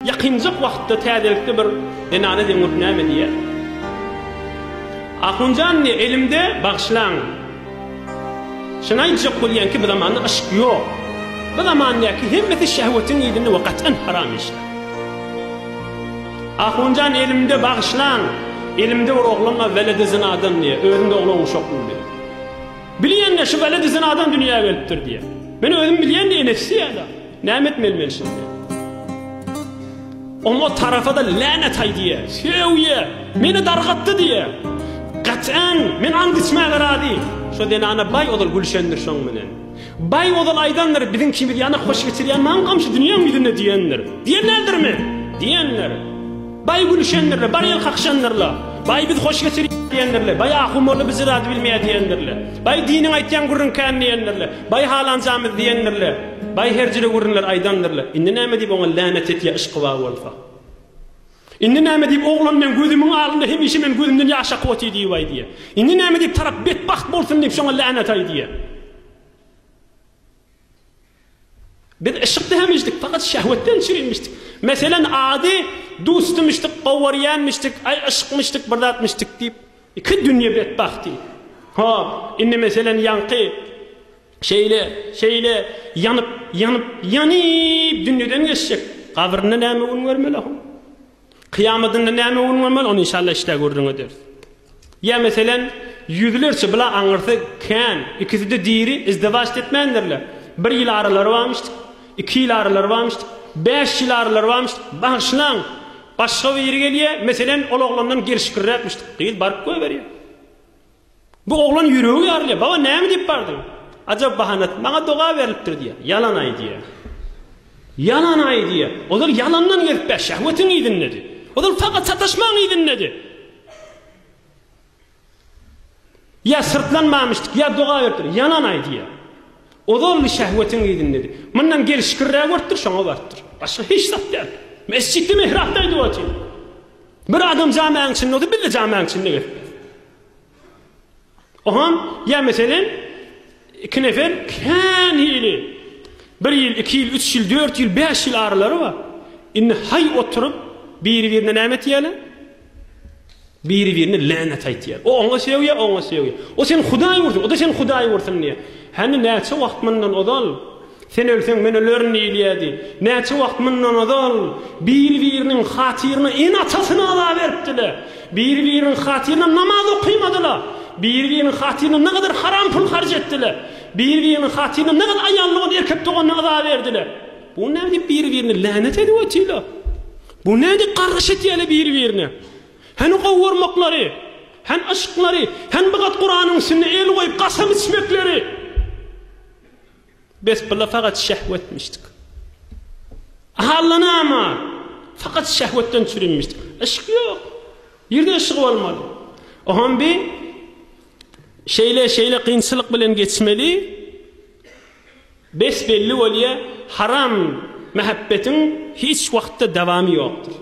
Ýakynjak wagtda täzelikde bir zenana deň bolup näme diýýär? Ahunjan diýýär, elimde bagyşlaň. Şuny aýtjak bolýan ki, bu zamanda yşk ýok. Bu zamandäki hemmesi şehwetiň yzynda we gat'an haram işler. Ahunjan elimde bagyşlaň. Elimde bir oglan bar weledi zynadan diýýär. Özüm-de oglan uşakly diýýär. Bilýän-de şu weledi zynadan dünýä gelipdir diýýär. Men özüm bilýän-de enesi diýýär-de. Näme etmeli men şindi? Oňa tarapa-da länet aýdýar, sögýär, meni dargatdy diýýär. Gat'an, men and içmäge razy. Şo zenana baý ozal gülşendir şoň bilen. Baý ozal aýdandyr, biziň kimiz ýana hoş geçirýän maňkam şu dünýäň ýüzünde diýendir. Diýen däldirmi? Diýendir. Baý gülüşendirle, bar el kakyşandyrla. Baý biz hoş geçirýär diýendirle. Baý ahun molla biz zady bilmeýär diýendirle. Baý diniň aýtýan gürrüň kän diýendirle. Baý halanjamyz diýendirle. Baý her jüre gürrüňler aýdandyrla. Indi näme diýip oňa länet etýär yşky bar bolsa. Indi näme diýip oglan meň gözümiň alynda hemişe men gözümden ýaş akyp otyr diýip aýdýar. Indi näme diýip tarap betbagt bolsun diýip şoňa länet aýdýar. Biz yşykda hemişdik, fakat şehwetden çürimişdik. Meselen ady dustymyşdyk, gowarýanmyşdyk, aý yşkmyşdyk, bir zatmyşdyk diýip, iki dünýe betbagty. Hop, indi meselen ýaňky şeýle, şeýle ýanyp, ýanyp, ýanyp dünýeden geçjek. Gabrynda näme gün görmeli hom? Kyýamadynda näme gün görmeli, ony inşallah işdä gürrüň ederis. Ýa meselen, ýüzlerçe bula aňyrsy kän, ikisi-de diri, izdiwaç etmändirler. Bir ýyl aralary barmyşdyk, iki ýyl aralary barmyşdyk, bäş ýyl aralary barmyşdyk, bagyşlaň, başga biri gelýär, meselen, ol oglandan gelşikliräkmişdik, gyz baryp goýberýär. Bu oglan ýüregi ýarylýar, Baba näme diýip bardyň? Ajap bahanat, maňa doga berlipdir diýýär. Ýalan aýdýar. Ýalan aýdýar. Ozal ýalandan gezip bä, şehwetiň yzyndady. Ozal fakat sataşmaň yzyndady. Ýa syrtlanmamyşdyk, ýa doga beripdir. Ýalan aýdýar. Ozal şehwetiň yzyndady. Mundan gelşikliräk görüpdir, şoňa barypdyr. Başga hiç zat däl. Mesjitde mihrapda aýdyp otyr. Bir adam jamäň içinde bolsa, biz-de jamäň içinde gezip. Ohan, ýa meselem, iki nefer kän hili, bir ýyl, iki ýyl, üç ýyl, dört ýyl, bäş ýyl aralary bar. Indi haý oturyp, biri-birine näme etýärler? Biri-birine länet aýtýar. O oňa sögýär, o oňa sögýär. O seni Hudaý ursun, o-da seni Hudaý ursun diýýär. Hany näçe wagt mundan ozal Sen ölseň, men ölerin diýilýärdi. Näçe wagt mundan ozal biri-biriniň hatyryna ene-atasyny aza beripdiler. Biri-biriniň hatyryna namaz okymadylar. Biri-biriniň hatyryna nägadar haram pul harç etdiler. Biri-biriniň hatyryna nägadar aýal dogan, erkek doganyna aza berdiler. Bu näme diýip biri-birine länet edip otyrlar? Bu näme diýip gargyş etýärler biri-birine? Hany gowurmaklary, hany yşklary, hany bu gat Kuranyň üstünde el goýup kasam içmekleri? Bes bula fakat şehwetmişdik. Allanama fakat şehwetden çürinmişdik. Yşk ýok. Ýerde yşk bolmaly. Oham bi şeýle şeýle kynçylyk bilen geçmeli. Bes belli bolýa haram mähebbetiň hiç wagtda dawamy ýokdur.